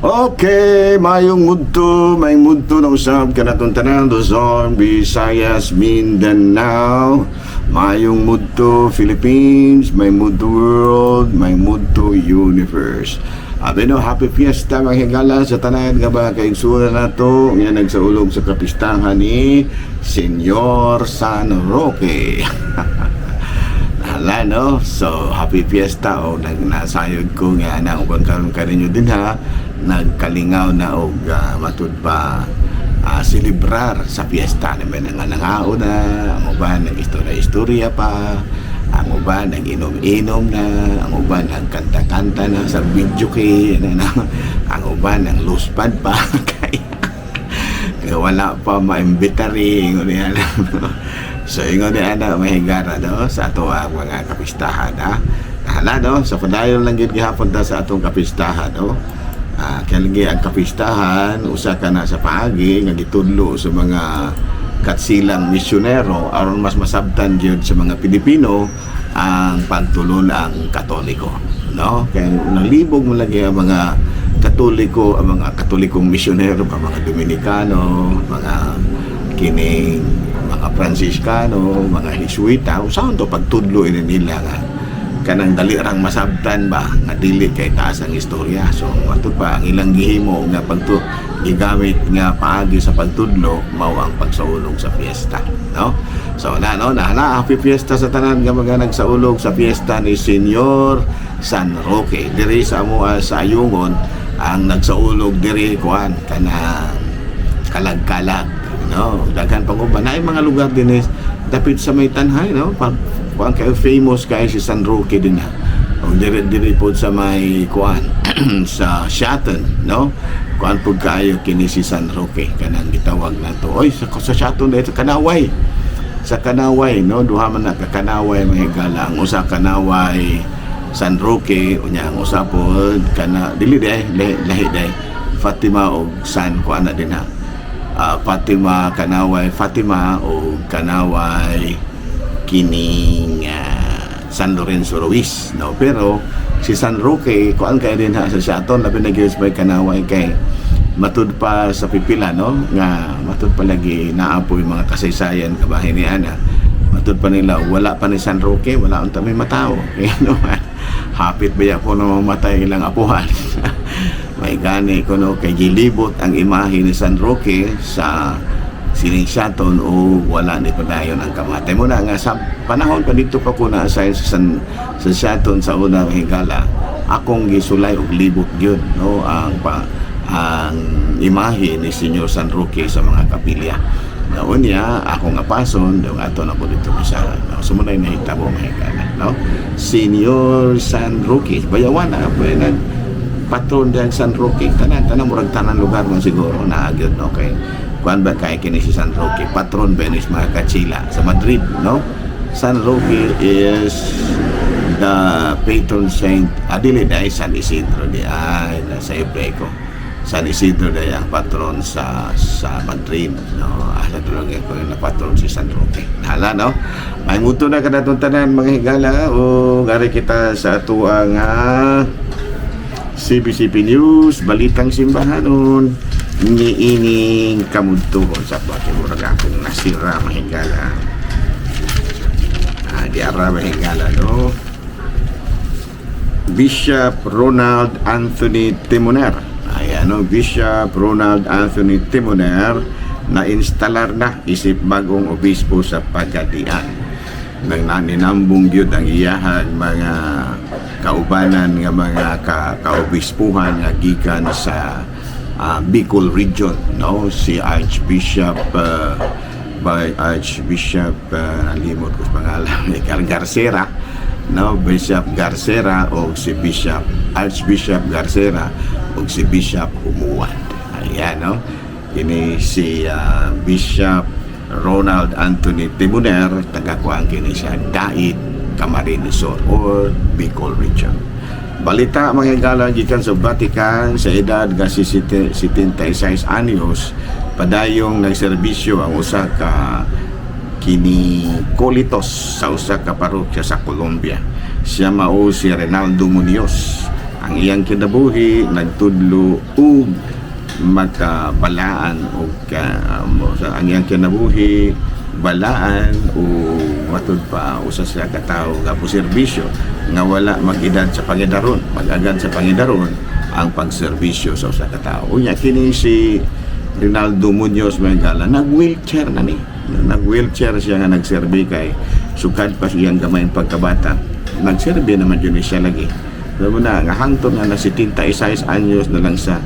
Okay, mayong mudto na usab kanatong tanan, Luzon, Visayas, Mindanao. Mayong mudto Philippines, may mudto world, may mudto universe. Abi no, happy fiesta, mga higala, sa tanan nga mga kaigsuonan nato nga nagsaulog sa kapistahan ni Senyor San Roque. Hala, no? So, happy fiesta o nag nasayod ko nga na uban karon kaninyo din ha nagkalingaw na og matud pa celebrar sa fiesta na may nangangao na ang uban, nag-istorya-istorya pa ang uban, nag-inom-inom na ang uban, nagkanta-kanta na sa videoke na, na ang uban nang luspad pa kaya kaya wala pa maimbitari ingon niya. So ingon niya na mahigara, no, sa ato ang mga kapistahan ha. Hala, no, so padayon lang gid gihapon ta sa atong kapistahan, no. Kaya lagi ang kapistahan usa ka na sa paagi nga gitudlo sa mga katsilang misyonero aron mas masabtan gyud sa mga Pilipino ang pagtulon ang Katoliko, no, kay nalibog mo lagi ang mga Katoliko, ang mga Katolikong misyonero, ang mga Dominikano, mga kining mga Fransiskano, mga Jesuita, usaon to pagtudlo ini nila nga kanang dali rang masabtan ba nga dili kay taas ang istorya. So matud pa ang ilang gihimo nga pagtu gigamit nga paagi sa pagtudlo mao ang pagsaulog sa fiesta, no. So na no na, na happy fiesta sa tanan nga mga nagsaulog sa fiesta ni Senyor San Roque. Diri sa amoa sa Ayungon, ang nagsaulog diri kuan kana kalag-kalag, no. Daghan pang uban na mga lugar din is dapit sa may Tanjay, no, pag kuan kayo famous kay si San Roque din na. Og diri diri pod sa may kuan sa Siaton, no, kuan pud kaayo kini si San Roque kanang gitawag nato. Oy, sa Siaton dito Kanaway, sa Kanaway, no, duha man na ka Kanaway, mga higala. Ang usa Kanaway San Roque, unya ang usa pod kana dili day lahi, lahi day Fatima og San kuan na din ha. Fatima, Kanaway Fatima o Kanaway kining San Lorenzo Ruiz, no. Pero si San Roque kuan kay din ha sa Siaton, labi na gyud sa may Kanaway, kay matud pa sa pipila, no, nga matud pa lagi naa poy mga kasaysayan kabahin ni ana. Matud pa nila wala pa ni San Roque, wala unta may matao. Kaya no, hapit ba ko na mamatay ilang apuhan. May gani ko, no, kay gilibot ang imahe ni San Roque sa sining Siaton o wala ni padayon ang kamatay mo na nga sa panahon pa dito pa ko na assign sa sa Siaton sa una, higala, akong gisulay og libot gyud, no, ang pa, ang imahe ni Senyor San Roque sa mga kapilya na unya ako nga pason daw ato na ko dito sa no, sumunay nahitabo, mga higala, no. Senyor San Roque bayawan na pa nag patron diyan San Roque, tanan tanan murag tanan lugar man siguro na gyud, no, kay kuan ba kay kini si San Roque patron ba ni mga Katsila sa Madrid, no. San Roque is the patron saint adili dai San Isidro di ay nasa ko San Isidro di ang patron sa Madrid, no. Asa tulog ko na patron si San Roque. Hala, no, may muto na kanatong tanan, mga higala, o gari kita sa atuang CBCP News, Balitang Simbahanon, niining kamudtuhon sa bakit murag akong nasira, mahigala. Di ara, mahigala, no? Bishop Ronald Anthony Timoner. Ayan, no? Bishop Ronald Anthony Timoner na instalar na isip bagong obispo sa Pagadian. Nang naninambong gyud ang iyahan mga kaubanan nga mga kaobispuhan nga gikan sa Bicol region, no, si Archbishop by Archbishop nalimot ko sa pangalan ni Garcera, no, Bishop Garcera o si Bishop Archbishop Garcera o si Bishop Humuad. Ayan, no, kini si Bishop Ronald Anthony Timoner, taga kuan kini siya Dait, Camarines Sur or Bicol region. Balita, mga higala, gikan sa Vatican: sa edad nga si 76 anyos padayong nagserbisyo ang usa ka kini kolitos sa usa ka parokya sa Colombia. Siya mao si Renaldo Munoz. Ang iyang kinabuhi nagtudlo ug makabalaan og sa ang iyang kinabuhi balaan o matud pa usa siya ka tawo nga serbisyo nga wala mag-edad sa pangidaron, mag-agad sa pangidaron ang pagserbisyo sa usa ka tawo. Unya kini si Rinaldo Munoz, mga higala, nag-wheelchair na ni. Nag-wheelchair siya nga nagserbi kay sukad pa siyang gamay pagkabata. Nagserbi naman yun siya lagi. Alam mo na, nga hangtod nga na 76 anyos na lang sa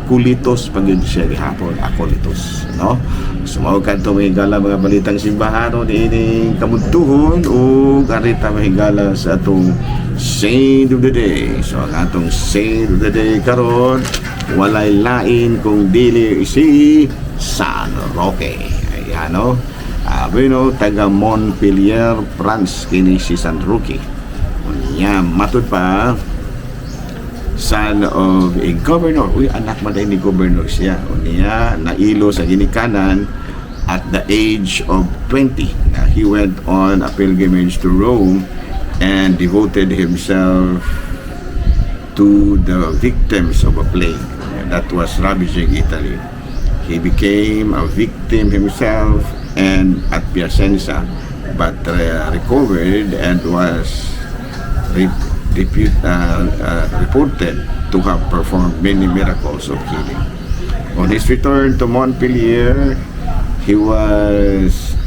kulitos pag yun siya gihapon, akolitos, no? So mao kadto, mga higala, mga balitang simbahan niining kamudtuhon ug arita, mga higala, sa atong Saint of the Day. So ang atong Saint of the Day karon walay lain kung dili si San Roque. Ayan, no? Bueno, taga Montpellier, France kini si San Roque. Unya matud pa son of a governor. Uy, anak man ni governor siya. Unya, nailo sa ginikanan at the age of 20. He went on a pilgrimage to Rome and devoted himself to the victims of a plague that was ravaging Italy. He became a victim himself and at Piacenza, but recovered and was reported to have performed many miracles of healing. On his return to Montpellier, he was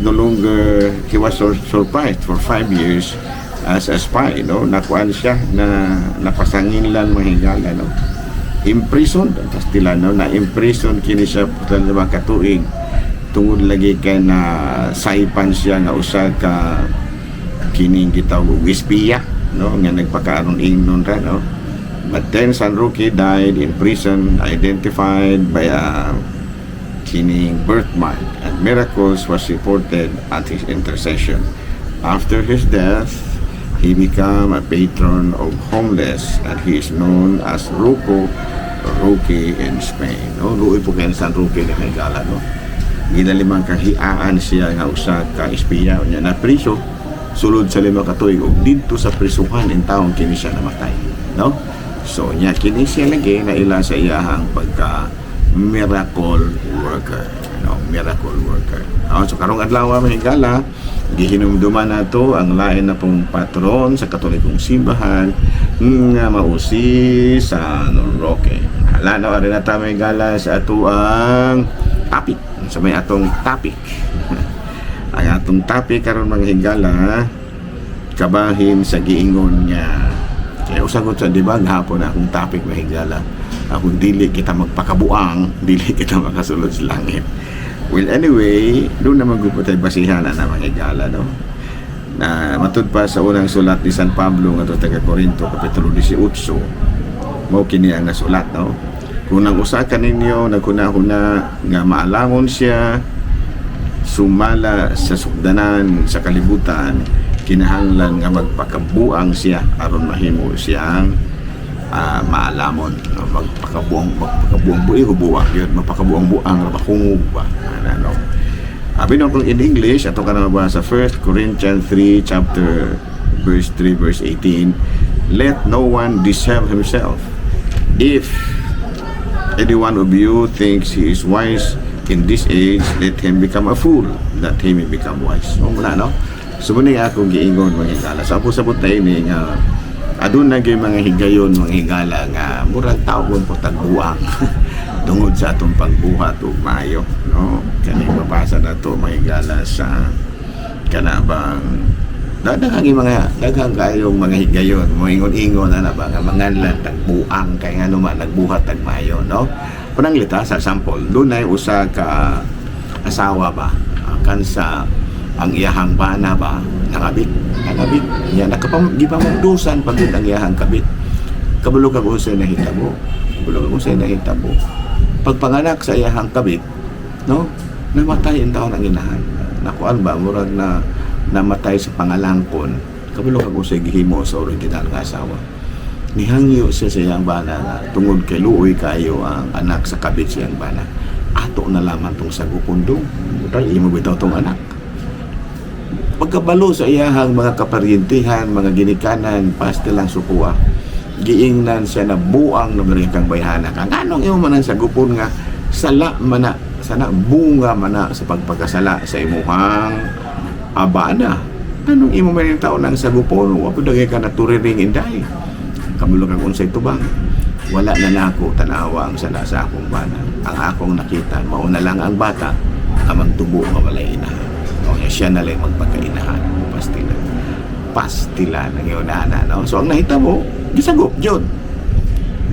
no longer he was surprised for 5 years as a spy, no? Nakuan siya na napasanginlan, mga higala, no? Imprisoned ang Castellano, na imprison kini siya sa 5 ka tuig tungod lagi kay na saipan siya nga usa ka kining gitawag og espiya, no, nga nagpakaaron ingnon ra, no? But then San Roque died in prison, identified by a kining birthmark, and miracles was reported at his intercession. After his death, he became a patron of homeless and he is known as Rocco Roque in Spain. No, luoy po kay San Roque ni gala, no. Ginalimang kahiaan siya nga usa ka espiya niya na priso sulod sa 5 ka tuig ug didto sa prisuhan in taon kini siya namatay, no? So nya kini siya lagi na ila sa iyahang pagka miracle worker, no? Miracle worker. Oh, so karong adlaw, mga higala, gihinumduman nato ang lain na pong patron sa Katolikong simbahan nga mao si San Roque. Hala no, ari na ta, mga higala, sa atoang topic, sa may atong topic. Ang atong topic karon, mga higala, kabahin sa giingon nga kaya usagot sa, di ba, gahapon na akong topic, mga higala, akong dili kita magpakabuang, dili kita makasulod sa langit. Well, anyway, doon naman grupo tayo basihan na mga higala, no, na matud pa sa unang sulat ni San Pablo ngadto taga Corinto, kapitulo 18, mao kini ang nasulat, no? Kung ang usa ka ninyo naghuna-huna nga maalamon siya sumala sa sukdanan sa kalibutan, kinahanglan nga magpakabuang siya aron mahimo siyang maalamon, no? Magpakabuang, magpakabuang buhi buang yun, magpakabuang buang ra ba, hungog ba ano, no? Abi no, kung in English ato ka na sa 1 Corinthians 3 chapter verse 3 verse 18, "Let no one deceive himself. If any one of you thinks he is wise in this age, let him become a fool, that he may become wise." So, muna, no? So, muna yung akong giingon, mga higala. Sa sabot na ini nga, aduna gyud mga higayon, mga higala, nga murag tawgon po tagbuang tungod sa atong pagbuhat ug maayo, no? Kani mabasa na to, mga higala, sa kana bang daghang mga daghang kayong mga higayon mo ingon-ingon na na ba nga manganlan tagbuang kay ngano man nagbuhat tag maayo, no? Pananglita sa sample, dunay usa ka asawa ba kansa ang iyahang bana ba nangabit nangabit niya nakapam gipamugdusan pagid ang iyahang kabit. Kabalo kag unsay nahitabo? Kabalo kag unsay nahitabo pagpanganak sa iyahang kabit, no? Namatay ang taon ang inahan, nakuan ba, murag na namatay sa pangalangkon. Kabalo kag unsay gihimo sa original nga asawa? Nihangyo siya sa iyang bana nga tungod kay luoy kayo ang anak sa kabit siyang bana, ato na lamang tong sagupon dong, butang imo bitaw tong anak. Pagka Pagkabalo sa iyahang mga kaparyentihan, mga ginikanan, pastil lang sukua. Giingnan siya na buang na meron kang bayhana ka. Nganong imo man ang sagupon nga sala mana, sana bunga mana sa pagpakasala sa imuhang abana? Anong imo man yung taon ang sagupon? Wa pud ka naturiring inday. Kabulo kag unsay tubang. Wala na nako tanawa ang sala sa akong bana. Ang akong nakita, mao na lang ang bata ang magtubo nga walay inahan. O niya siya na lang magpagkainahan. Pastila. Pastila nang iyong nana, no? So ang nahitabo, gisagop jud.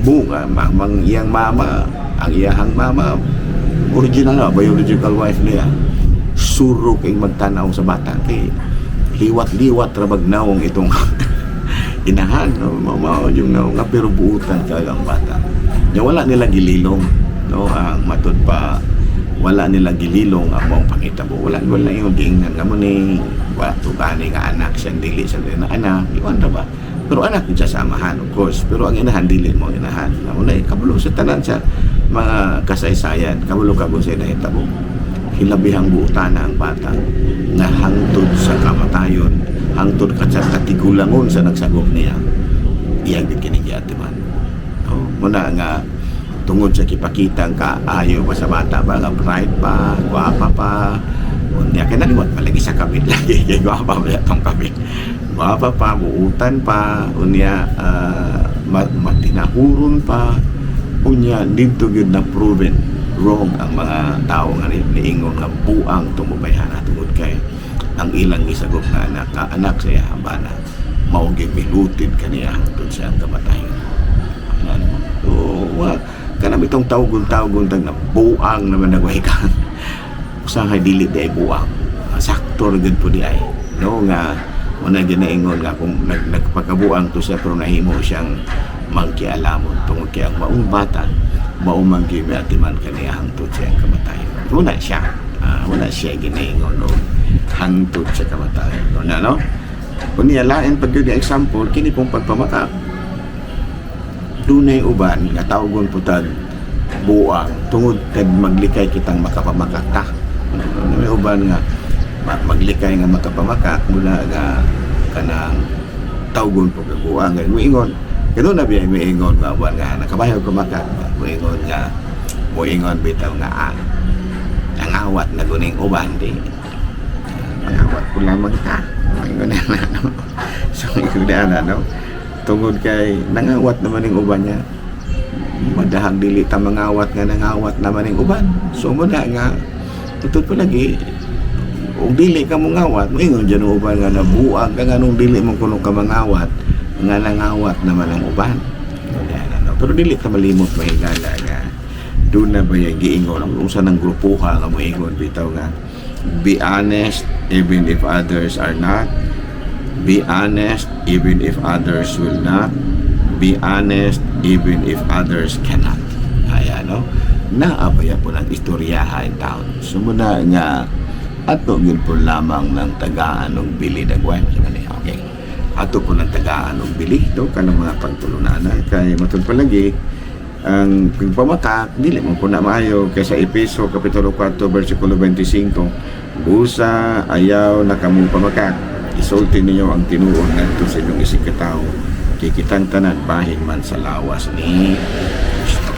Bunga, mamang iyang mama, ang iyahang mama, original na, biological wife niya. Suro kay magtanaw sa bata kay liwat-liwat ra bag nawong itong inahan, no? Mao yung naong nga, pero buutan kayo ang bata nya. Wala nila gililong, no? Ang matud pa, wala nila gililong ang maong pangitabo. Wala wala yung giingnan nga mo ni wala tugani nga anak siya, dili sa na anak iwan ra ba, pero anak siya sa amahan, of course, pero ang inahan, dili mo inahan na una. Kabulo sa tanan sa mga kasaysayan, kabulo ka kung sa nahitabo, hilabihang buutan na ang bata nga hangtod sa kamatayon, hangtod ka sa katigulangon sa nagsagop niya, iyang gid kining giatiman. Oh, muna nga tungod sa kipakitang kaayo pa sa bata ba nga bright pa, gwapa pa. Unya kay naliwat pa lagi sa kabit lagi kay gwapa pa tong kabit. Gwapa pa, buutan pa, unya matinahuron pa. Unya didto gyud na proven wrong ang mga tao nga niingon nga buang tumubayhana tungod kay ang ilang gisagop nga anak, nga anak sa iyang bana, mao gyud milutid kaniya hangtod sa iyang kamatayon. Ano? So, wa kanang itong tawgon-tawgon tag na buang naman nagway ka. Usahay dili di ay buang. Sakto ra gyud po di ay. No nga muna ginaingon nga kung nagpakabuang to siya, pero nahimo siyang mangkialamon tungod kay ang maong bata mao man gyud atiman kaniya hangtod sa iyang kamatayon. Wala siya. Wala siya ginaingon, no, hangtod sa kamatayon. No, na, no? Unya lain pag yun nga example, kini pong pagpamakak, dunay uban nga tawgon po tag buang tungod kay maglikay kitang makapamakak ta. May uban nga maglikay nga makapamakak mula nga kanang tawgon po kag buang nga muingon. Kaya na biya muingon nga uban nga nakabayo ka makak, muingon nga muingon bitaw nga nangawat na guning uban di pangawat ko lamang ta. Ingon na, no? So ingon na, no, tungod kay nangawat naman yung uban niya, madahag dili ta mangawat nga nangawat naman yung uban. So muna nga tutod pa lagi ug dili ka mongawat, moingon dyan ang uban nga nabuang ka nga nung dili mo kuno ka mangawat nga nangawat naman ang uban. Yan, ano. Pero dili ta malimot, mahigala, nga doon na ba yung giingon ang usa ng grupuha nga moingon bitaw nga be honest even if others are not, be honest even if others will not, be honest even if others cannot. Kaya no, naabaya po ng istoryaha in town. So muna nga ato gyud po lamang ng tagaan og bili dagway. Okay, ato po ng tagaan og bili to kanang mga pagtulunana kay matud palagi ang pagpamakak dili mo po na maayo kay sa Epeso kapitulo 4 versikulo 25, "Busa ayaw na kamo pamakak, isulti ninyo ang tinuod ngadto sa inyong isig katawo, kay kitang tanan bahin man sa lawas ni Kristo."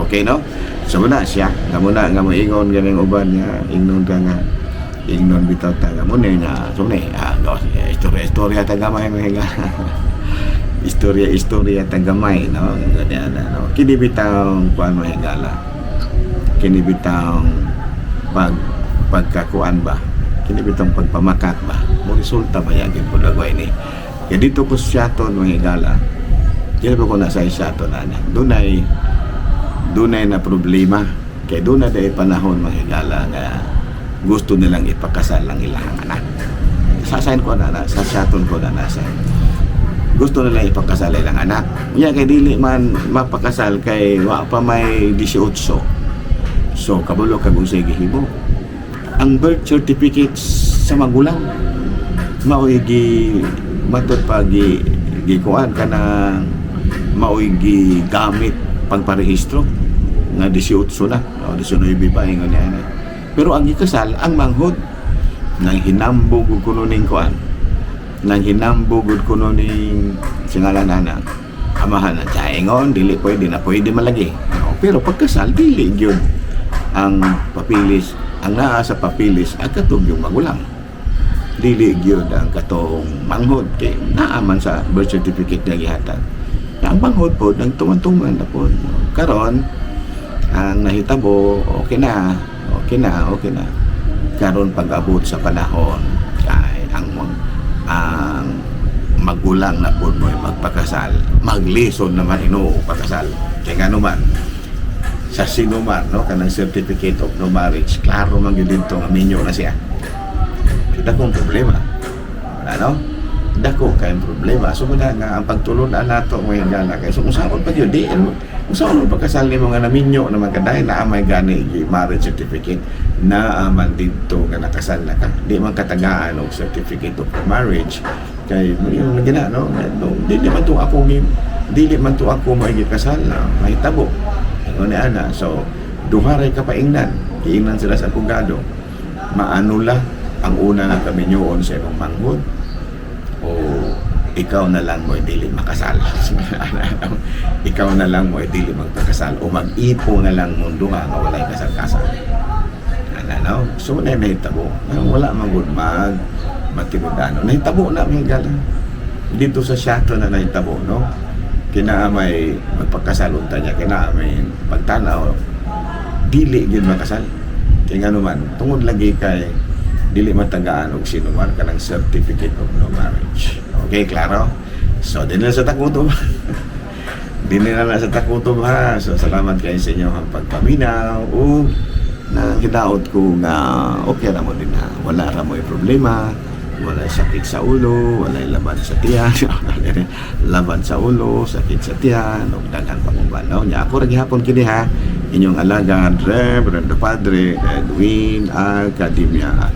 Okay, no? So muna siya nga muna nga moingon ganing uban nga ingnon ka nga ingnon bitaw ta nga mo ni nga so ni no, istorya istorya ta gamay mga istorya istorya ta gamay, no? Ganyan na, no? Kini bitaw kuan mo, higala, kini bitaw pagkakuan ba, kini bitong pagpamakak ba mo resulta ba yagin po dagway ni kaya dito ko siyaton, mga higala, dili pa ko nasa siyaton ana, dunay dunay na problema kay doon na dahil panahon, mga higala, nga gusto nilang ipakasal ang ilang anak. Sasayin ko na na sa siyaton ko na nasa gusto nila ipakasal ilang anak niya kay dili man mapakasal kay wa pa may 18. So kabalo kag unsay gihimo, ang birth certificate sa magulang mao'y gi matud pa gi gikuan kanang mao'y gigamit pagparehistro nga 18 na o 19 pa, ingon niya na. Pero ang gikasal ang manghod. Nang hinambog ug kuno ning kuan, nang hinambog ug kuno ning singalan ana amahan na ingon dili pwede na, pwede malagi, no? Pero pagkasal, dili gyud ang papilis. Ang naa sa papilis ang katong yung magulang, dili gyud ang katong manghod, kay naa man sa birth certificate nga gihatag na ang manghod pod nagtuman-tuman na pod. Karon, ang nahitabo, okay na, okay na, okay na. Karon, pag-abot sa panahon kay ang magulang na pod mo magpakasal, maglisod naman hinuo pakasal, kay ngano man sa CENOMAR, no, kanang certificate of no marriage, klaro man gyud dito nga minyo na siya. So, dakong problema, ano, dako kayong problema. So muna nga ang pagtulunan nato ngayon gala kay, so kung saan pa gyud di, ano, kung saan mo pagkasal nimo nga naminyo naman ka dahil naa may gani marriage certificate, naa man didto nga nakasal na ka, di man katagaan og certificate of marriage kay yung lagi na, no, no, dili man to ako may gikasal na mahitabo ano ni ana. So duha ray kapaingnan, giingnan sila sa abogado: maanula ang una nga kaminyoon sa imong manghod o ikaw na lang mo dili makasal, ikaw na lang mo dili magpakasal, o mag-ipo na lang mo duha nga walay kasal-kasal ana, no? So na nahitabo. Ang wala man gud mag matinud-ano, nahitabo na, mga gala, dito sa Siaton na nahitabo, no? Kinaa may magpakasal unta niya, kinaa may pagtanaw, dili gyud makasal, kay ngano man tungod lagi kay dili matagaan og CENOMAR, kanang certificate of no marriage. Okay, klaro? So dinhi sa Takutob, dinhi na lang sa Takutob, ha. So salamat kayo sa inyong pagpaminaw ug na hidaot ko nga okay ra mo din ha, wala ra mo problema, wala sakit sa ulo, wala laban sa tiyan, laban sa ulo, sakit sa tiyan, ug daghan pang uban, no? Nya ako ra gihapon kini ha, inyong alagad, Reverendo Padre Edwin Academia.